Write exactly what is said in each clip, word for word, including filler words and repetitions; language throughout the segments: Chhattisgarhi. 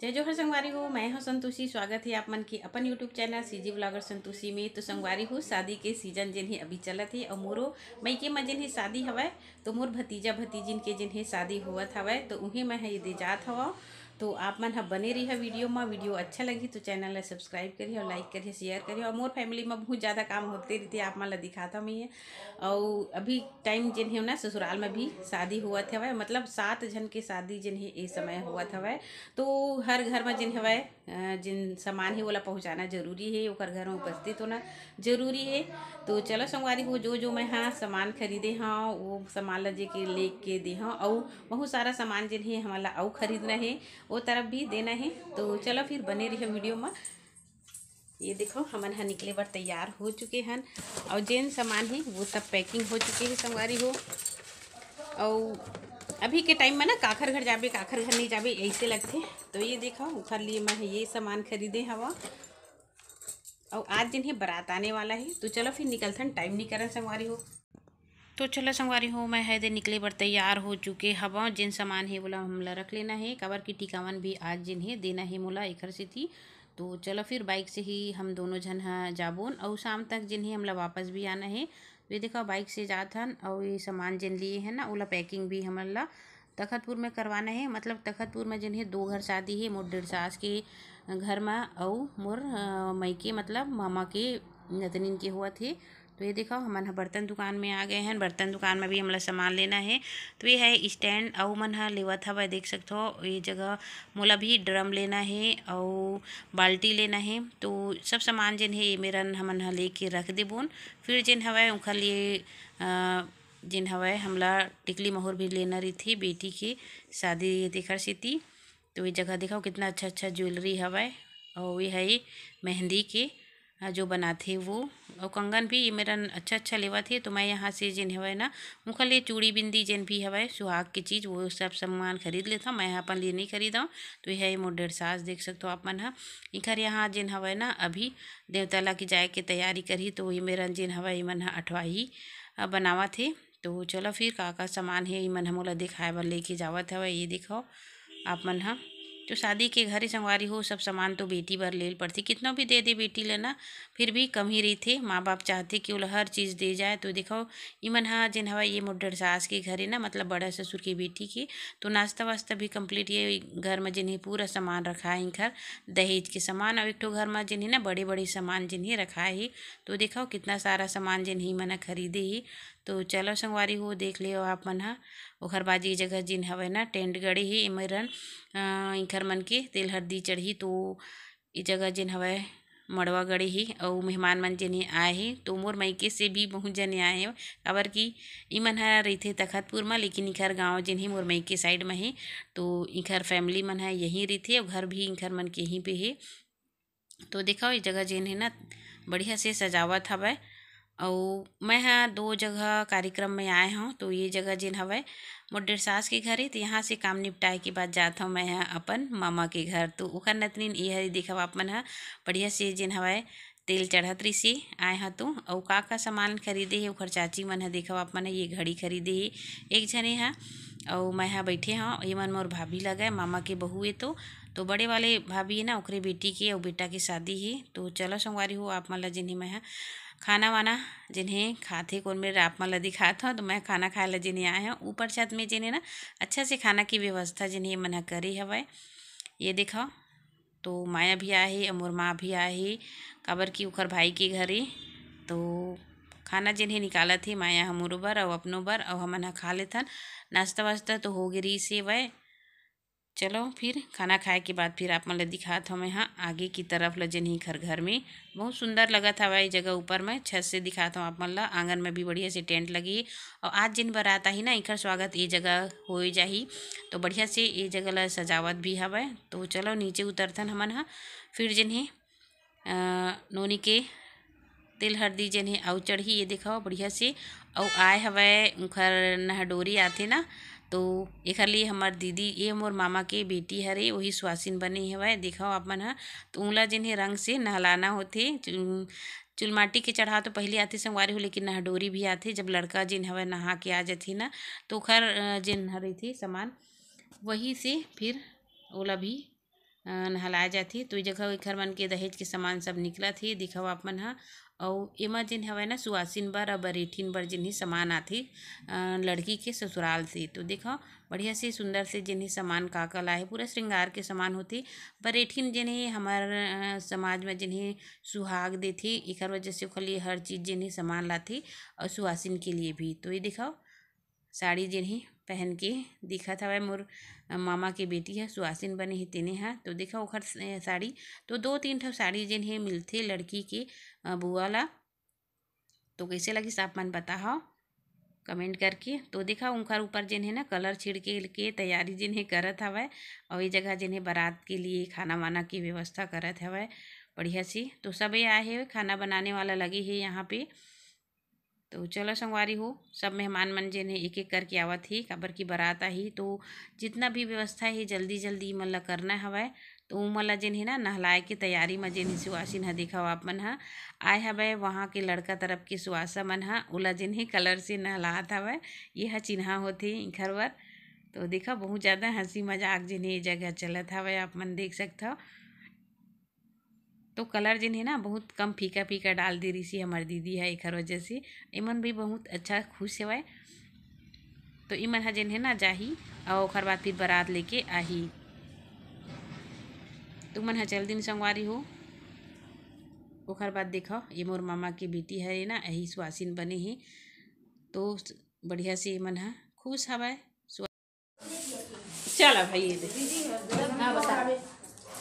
जय जोहार संगवारी हो, मैं हूं संतोषी। स्वागत है आप मन के अपन YouTube channel CG blogger Santoshi में। तो संगवारी हो, शादी के सीजन जेन हे अभी चलत हे, और मोरो मइके में जेन हे शादी हवय, तो मोर भतीजा भतीजिन के जेन हे शादी होवत हवय, तो उहे मैं ह एदे जात हवं। तो आप मन ह बने रहिहा वीडियो में। वीडियो अच्छा लगही तो चैनल ला सब्सक्राइब करिहा, लाइक करिहा, शेयर करिहा, और मोर फैमिली में बहुत ज़्यादा काम होते रहिथे, आप मन ला दिखात हवं मैं। और अभी टाइम जेन हे ना, ससुराल में भी शादी होवत हवय, मतलब सात झन के शादी जेन हे ए समय होवत हवय। तो हर घर में जेन हवय, अ, जेन सामान हे ओला पहुँचाना जरूरी हे, ओकर घर में उपस्थित होना जरूरी हे। तो चलो संगवारी हो, जो जो मैं हा सामान खरीदे हव, वो सामान ला जे के लेके दे हव, अउ बहुत सारा सामान जेन हे हमन ला अउ खरीदना हे, वो तरफ भी देना हे। तो चलो फिर बने रहिहा वीडियो में। ये देखो, हमन ह निकले बर तैयार हो चुके हन, और जेन सामान हे वो सब पैकिंग हो चुके हे संगवारी हो। और अभी के टाइम में ना काखर घर जाबे, काखर घर नहीं जाबे, ऐसे लगथे। तो ये देखो, ओखर लिए मैं ह ये सामान खरीदे हवा, और आज जेन हे बारात आने वाला हे। तो चलो फिर निकलथन, टाइम नहीं करन संगवारी हो। तो चलो संगवारी हो, मैं ह एदे निकले बर तैयार हो चुके हवं। जेन सामान हे, ओला हमला रख लेना हे, काबर कि टिकावन भी आज जेन हे देना हे मोला, एखर सेती। तो चलो फिर बाइक से ही हम दोनों झन ह जाबोन, अउ शाम तक जेन हे हमला वापस भी आना हे। तो ये देखो, बाइक से जात हन, अउ ये सामान जेन लिए हे ना, ओला पैकिंग भी हमन ला तखतपुर में करवाना हे। मतलब तखतपुर में जेन हे दो घर शादी हे, मोर डेढ़ सास के घर में, अउ मोर, अ, मइके, मतलब मामा के नतनिन के होवत हे। तो ये देखो, हमन ह बर्तन दुकान में आ गए हन। बर्तन दुकान में भी हमला सामान लेना हे। तो ये है स्टैंड, अउ मन ह लेवत हवय, देख सकथो। ये जगह मोला भी ड्रम लेना हे, अउ बाल्टी लेना हे। तो सब सामान जेन हे, ये मेरन हमन ह लेके रख देबोन। फिर जेन हवय, ओखर लिए, अ, जेन हवय, हमला टिकली महुर भी लेना रहिथे बेटी के शादी, ये तेखर सेती। तो ये जगह देखो, कितना अच्छा अच्छा ज्वेलरी हवय, अउ ये है मेहंदी के, अ, जो बनाथे वो, अउ कंगन भी ये मेरन अच्छा अच्छा लेवत हे। तो मैं यहाँ से जेन हवय ना, ओखर लिए चूड़ी बिंदी जेन भी हवय सुहाग के चीज, वो सब सामान खरीद लेथव, मैं ह अपन लिए नहीं खरीदव। तो ये है मोर डेढ़ सास, देख सकथो आप मन ह। इखर यहाँ जेन हवय ना, अभी देवता ला के जाए के तैयारी करही। तो ये मेरन जेन हवय, ये मन ह अठवाही, अ, बनावत हे। तो चलो फिर का का सामान हे, इमन ह मोला दिखाए बर लेके जावत हवय। ये देखो आप मन ह, तो शादी के घरे संगवारी हो, सब सामान तो बेटी बर लेल पड़थे, कितना भी दे दे बेटी ल ना, फिर भी कम ही रहिथे। माँ बाप चाहथे कि ओला हर चीज दे जाए। तो देखो, इमन ह जेन हवय, ये मोर डेढ़ सास के घरे ना, मतलब बड़ा ससुर के बेटी के। तो नाश्ता वास्ता भी कंप्लीट, ये घर में जेन हे पूरा सामान रखा है इनकर, दहेज के सामान, और एक ठो घर में जेन हे ना बड़े बड़े सामान जेन हे रखा है। तो देखो, कितना सारा सामान जेन हे इमन ह खरीदे हे। तो चलो संगवारी हो, देख लियो आप मन ह। ओखर बाद ये जगह जेन हवय ना, टेंट गड़े हे, एमेरन, अ, इंखर मन के तेल हरदी चढ़ही। तो ये जगह जेन हवय, मड़वा गड़े हे, अउ मेहमान मन जेन हे आए हे, तो मोर मइके से भी बहुत जने आए हे, काबर कि इमन ह रहिथे तखतपुर म, लेकिन इखर गांव जेन हे मोर मइके साइड म हे। तो इखर फैमिली मन ह यहीं रहिथे, अउ घर भी इंखर मन के यहीं पे हे। तो देखो, ये जगह जेन हे ना, बढ़िया से सजावत हवय। अउ मैं ह दो जगह कार्यक्रम में आए हव, तो ये जगह जेन हवय, मोर डेढ़ सास के घर हे, तो यहाँ से काम निपटाए के बाद जात हव मैं ह अपन मामा के घर। तो ओखर नतनिन ये हरे, देखव आप मन ह, बढ़िया से जेन हवय, तेल चढ़त रिसे आए ह। तो अउ का का सामान खरीदे हे ओखर चाची मन ह, देखव आप मन ह, ये घड़ी खरीदे हे एक झने ह, अउ मैं ह बैठे हव। ये मन मोर भाभी लगय, मामा के बहू ए तो, तो बड़े वाले भाभी हे ना, ओकरे बेटी के अउ बेटा के शादी हे। तो चलो संगवारी हो, आप मन ल जेन हे मैं ह खाना वाना जेन हे खाथे कोन मेर, आप मन ल दिखात हव। तो मैं खाना खाए ल जेन हे आए हव ऊपर छत में, जेन हे ना अच्छा से खाना की व्यवस्था जेन हे मन ह करे हवय। ये देखव, तो माया भी आए हे अउ मोर माँ भी आए हे, काबर कि ओखर भाई के घरे तो खाना जेन हे निकालत हे माया ह मोरो बर अउ अपनो बर, अउ हमन ह खा लेथन। नाश्ता वास्ता तो हो गे रिहिस हे वय। चलो फिर खाना खाए के बाद फिर आप मन ल दिखात हव मैं ह आगे की तरफ ल, जेन हे घर, घर में बहुत सुंदर लगत हवय ये जगह। ऊपर में छत से दिखात हव आप मन ल, आंगन में भी बढ़िया से टेंट लगे हे। अउ आज जेन बरात आही ना, एकर स्वागत ये जगह हो जाही, तो बढ़िया से ये जगह ल सजावत भी हवय। तो चलो नीचे उतरथन हमन ह, फिर जेन हे, अ, नोनी के तेल हरदी जेन हे अउ चढ़ही। ये देखव बढ़िया से, अउ आए हवय उंखर नहडोरी आथे ना, तो एखर लिए हमर दीदी, ये मोर मामा के बेटी हरे, वही सुवासिन बने हवय। देखव आप मन ह, तो उंला जेन हे रंग से नहलाना होथे। चुल-, चुलमाटी के चढ़ाव तो पहले आथे संगवारी हो, लेकिन नहडोरी भी आथे। जब लड़का जेन हवय नहा के आ जथे ना, तो ओखर, अ, जेन ह रहिथे सामान, वही से फिर ओला भी अ, नहलाए जाथे। तो ये जगह एखर मन के दहेज के सामान सब निकलत हे, देखव आप मन ह। अउ एमा जेन हवय ना, सुवासिन बर अउ बरेठिन बर जेन हे सामान आथे, अ, लड़की के ससुराल से। तो देखव, बढ़िया से सुंदर से जेन हे सामान का का लाए हे, पूरा श्रृंगार के सामान होथे। बरेठिन जेन हे हमर, अ, समाज में जेन हे सुहाग देथे, एखर वजह से ओखर लिए हर चीज जेन हे सामान लाथे, अउ सुवासिन के लिए भी। तो ये देखव, साड़ी जेन हे पहन के दिखत हवय मोर, अ, मामा के बेटी ह, सुवासिन बने हे तेने ह। तो देखव ओखर स-, साड़ी, तो दो तीन ठो साड़ी जेन हे मिलथे लड़की के, अ, बुआ ला। तो कइसे लगिस आप मन बताहव comment करके। तो देखव उनकर ऊपर जेन हे ना colour छिड़के के तैयारी जेन हे करत हवय, अउ ये जगह जेन हे बारात के लिए खाना वाना के व्यवस्था करत हवय बढ़िया से। तो सबे आए हे, खाना बनाने वाला लगे हे यहाँ पे। तो चलो संगवारी हो, सब मेहमान मन जेन हे एक एक करके आवत हे, काबर की बारात आही, तो जितना भी व्यवस्था हे जल्दी जल्दी मन ला करना हवय। तो उमन ला जेन हे ना नहलाए के तैयारी म जेन हे सुवासिन ह, देखव आप मन ह, आए हवय वहाँ के लड़का तरफ के सुवासा मन ह, ओला जेन हे colour से नहलात हवय। ये ह चिन्हा होथे इंखर बर। तो देखव बहुत ज़्यादा हंसी मजाक जेन हे ये जगह चलत हवय, आप मन देख सकथव। तो colour जेन हे ना बहुत कम फीका फीका डाल दे रिहिस हे हमर दीदी ह, एखर वजह से एमन भी बहुत अच्छा खुश हवय। तो इमन ह जेन हे ना जाही अउ ओखर बाद फिर बारात लेके आही। तुमन ह चल दिन संगवारी हो। ओखर बाद देखव, ये मोर मामा के बेटी हरे ना, यही सुवासिन बने हे। तो बढ़िया से इमन ह खुश हवय। चला भाई, ये दे।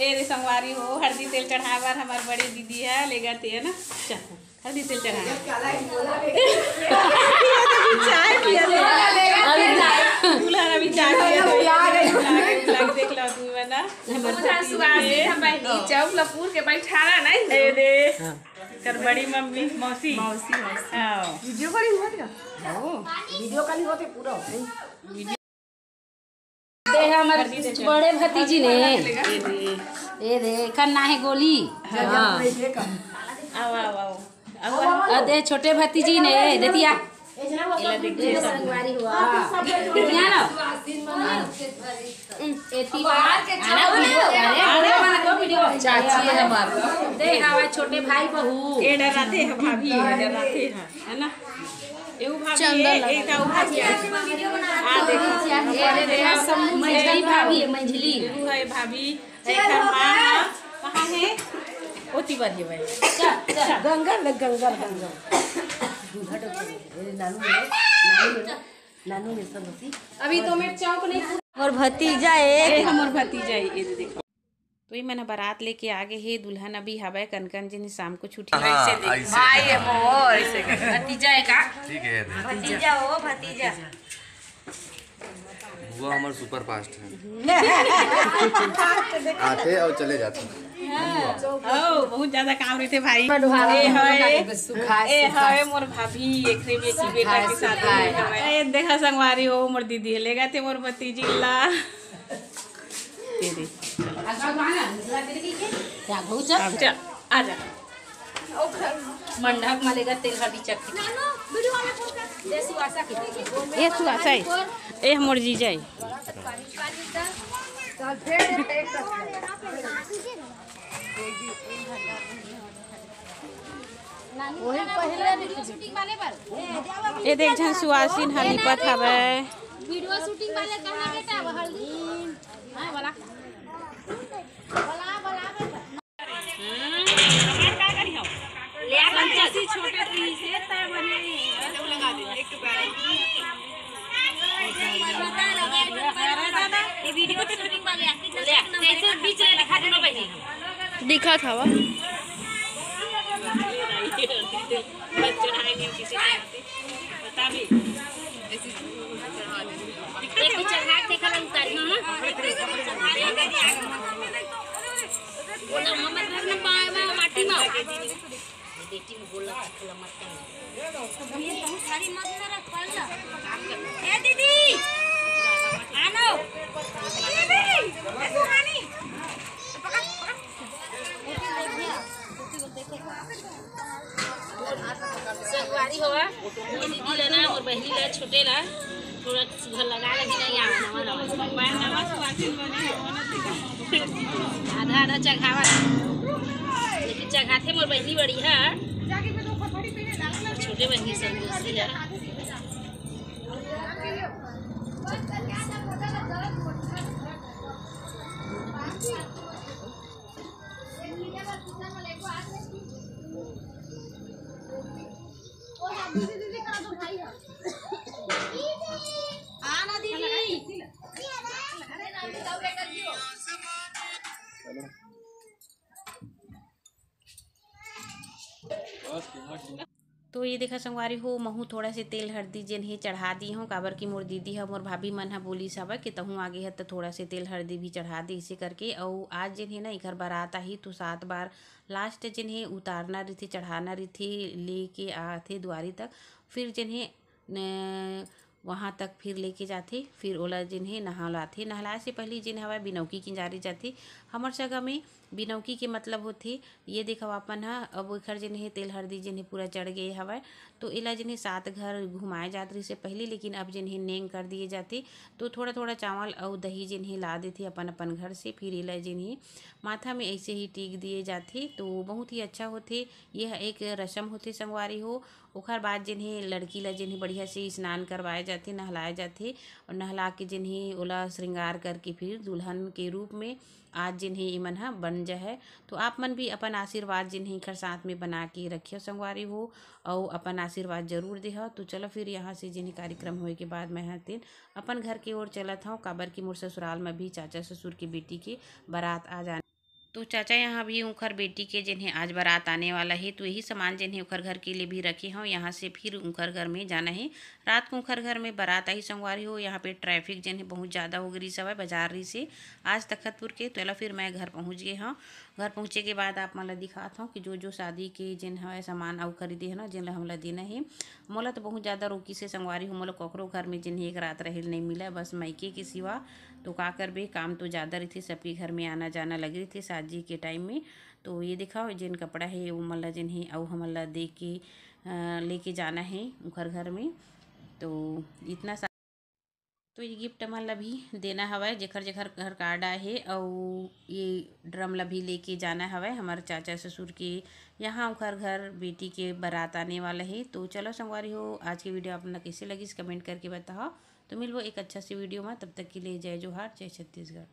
ए रे संगवारी हो, हरदी तेल चढ़ाए बर हमर बड़े दीदी ह लेगत हे ना। चल, हरदी तेल चढ़ा। चाय पिया ले। अभी दूल्हा अभी चाय पिया ले। लाग, लाग देख लो तुम ना। सुहासिन हम बहनी चौक लपूर के बैठारा नहीं। ए दे। कर बड़ी मम्मी, मौसी। मौसी, मौसी। हाँ। Video calling होत का? हाँ। Video calling होते पूरा। दे हमर बड़े भतीजी ने। ए दे, एकर ना हे गोली। हाँ। आओ, आओ, आओ। आओ, आओ। अ दे छोटे भतीजी ने, देतिया। एला देखिए सब। संगवारी हुआ। देतिया ना। ए ती-, आना वीडियो, अरे, अरे, बना दो वीडियो। चाची है हमार। दे हमार छोटे भाई बहू। ए डराते हैं भाभी, ए डराते हैं। है ना? एहू भाभी चंदन है, लगा एक लो। ताऊ भाभी है। आ, देखो। ये रे, देखो, सब मंझली भाभी है, मंझली। एहू है भाभी, एक हर माँ है। कहाँ है? ओती बर है भाई। चल, चल। गंगा लग, गंगा, गंगा। दूल्हा डोकरी। ए, नानू मेरे, नानू मेरे, नानू मेरे सब होती। अभी तो मैं चौक नहीं। और भतीजा है। ए, हमर भतीजा है, ये देखो। तो ये मन ह बारात लेके आ गे हे, दुल्हन अभी हवय, कनकन जिन शाम को छुट्टी। हाँ, ऐसे देख। ऐसे भाई देख। है मोर, ऐसे कर। भतीजा है का? ठीक है, दे। भतीजा हो, भतीजा। बुआ हमर super fast है। आते और चले जाते। हाँ। ओ, बहुत ज्यादा काम रहिथे भाई। ए हवे, ए हवे मोर भाभी, एकरे बेटी बेटा के साथ में हवे। ए, देखा संगवारी हो, मोर दीदी लेगथे मोर भतीजी ला। ये दे। क्या घुसा? अब चल, आ जा। मंडहक मा लेगा तेल हरदी चटनी। ये सुहासा है। ए हमर जीजा है। वही पहले वीडियो शूटिंग वाले पर। ए देख झन सुहासिन ह लिपत हवय। वीडियो शूटिंग वाले कहाँ बेटा, वो हल्दी। हाँ, वाला। वाला, वाला बेटा। हम्म, का करी हो? ले आ, बच्चा। छोटे पीस है, तय बने। ये वीडियो शूटिंग वाले आके ले, जैसे बीच में दिखा दो भाई। दिखा था वो। बच्चा है, नहीं किसी को। बता भी। एक चढ़ा के खा उतारी हो ना। बोला, "मम्मा, घर में पाए बा, माटी में।" बेटी में बोला, "चिखला मत कर।" ये बहुत सारी मत ना रख, पड़ ना। ए दीदी, आनो। दीदी, ए सुहानी। पकड़, पकड़। संगवारी होवा, मोर दीदी ला ना, मोर बहिनी ला, छोटे ला, थोड़ा सुघर लगा लगी नहीं आवे, नवा नवा। मैं नवा सुहासिन बने हूँ, ना दीदी। दादा चघावा, लेकिन चघाथे मोर बहिनी बड़ी है, छोटे बहिनी संतोषी है। तो ये देखा संगवारी हो, महू थोड़ा से तेल हरदी जेन हे चढ़ा दी हूँ, काबर कि मोर दीदी ह, मोर भाभी मन ह बोलिस हवय कि तहूँ आगे ह त थोड़ा से तेल हरदी भी चढ़ा दे, इसे करके। अउ आज जेन हे ना, एकर बारात आही तो सात बार लास्ट जेन हे उतारना रहिथे, चढ़ाना रहिथे, लेके आथे दुआरी तक, फिर जेन हे न, वहाँ तक फिर लेके जाथे, फिर ओला जेन हे नहलाथे। नहलाए से पहिली जेन हवय बिनौकी किंजारे जाथे। हमर जगह में बिनौकी के मतलब होथे, ये देखव अपन ह, अब एखर जेन हे तेल हरदी जेन हे पूरा चढ़ गए हवय, तो एला जेन हे सात घर घुमाए जात रहिसे पहिली, लेकिन अब जेन हे नेंग कर दिए जाथे। तो थोड़ा थोड़ा चावल अउ दही जेन हे ला देथे अपन अपन घर से, फिर एला जेन हे माथा में ऐसे ही टीक दिए जाथे, तो बहुत ही अच्छा होथे। यह एक रसम होथे संगवारी हो। ओखर बाद जेन हे लड़की ला जेन हे बढ़िया से स्नान करवाए जाथे, नहलाए जाथे, और नहला के जेन हे ओला श्रृंगार करके फिर दुल्हन के रूप में आज जेन हे एमन ह बन जाए। तो आप मन भी अपन आशीर्वाद जेन हे एखर साथ में बना के रखियो संगवारी हो, अउ अपन आशीर्वाद जरूर देह। तो चलो फिर यहाँ से जेन हे कार्यक्रम होए के बाद मैं ह तेन अपन घर के ओर चलत हूँ, काबर कि मोर ससुराल में भी चाचा ससुर के बेटी के बारात आ जाने। तो चाचा यहाँ भी उखर बेटी के जेन हे आज बारात आने वाला हे, तो यही सामान जेन हे उखर घर के लिए भी रखे हूँ। यहाँ से फिर उखर घर में जाना हे। रात को उखर घर में बारात आही संगवारी हो। यहाँ पे ट्रैफिक जेन हे बहुत ज़्यादा हो गई सवय, बाजार रही से आज तखतपुर के। तो एला फिर मैं घर पहुँच गए हूँ। घर पहुँचे के बाद आप मन ला दिखात हूँ कि जो जो शादी के जेन हवय सामान अउ खरीदे हे ना, जेन ला हमला देना हे। मोला तो बहुत ज़्यादा रोकिस हे संगवारी हो, मोला ककरो घर में जेन हे एक रात रहे ल नहीं मिला, बस मायके के सिवा। तो का करबे, काम तो ज़्यादा रहिथे, सबके घर में आना जाना लगे रहिथे शादी के टाइम में। तो ये देखा, जेन कपड़ा हे, वो मन ला जेन हे, अउ हमन ला दे के, अ, लेके जाना हे उखर घर में। तो इतना सा, तो ये गिफ्ट मन ला भी देना हवय, जेखर जेखर घर कार्ड आए हे, अउ ये ड्रम ला भी लेके जाना हवय हमर चाचा ससुर के यहाँ, उखर घर बेटी के बारात आने वाला हे। तो चलो संगवारी हो, आज की वीडियो आप मन ला कैसे लगिस, कमेंट करके बताओ। तो मिलबो एक अच्छा सी वीडियो में, तब तक के लिए जय जोहार, जय छत्तीसगढ़।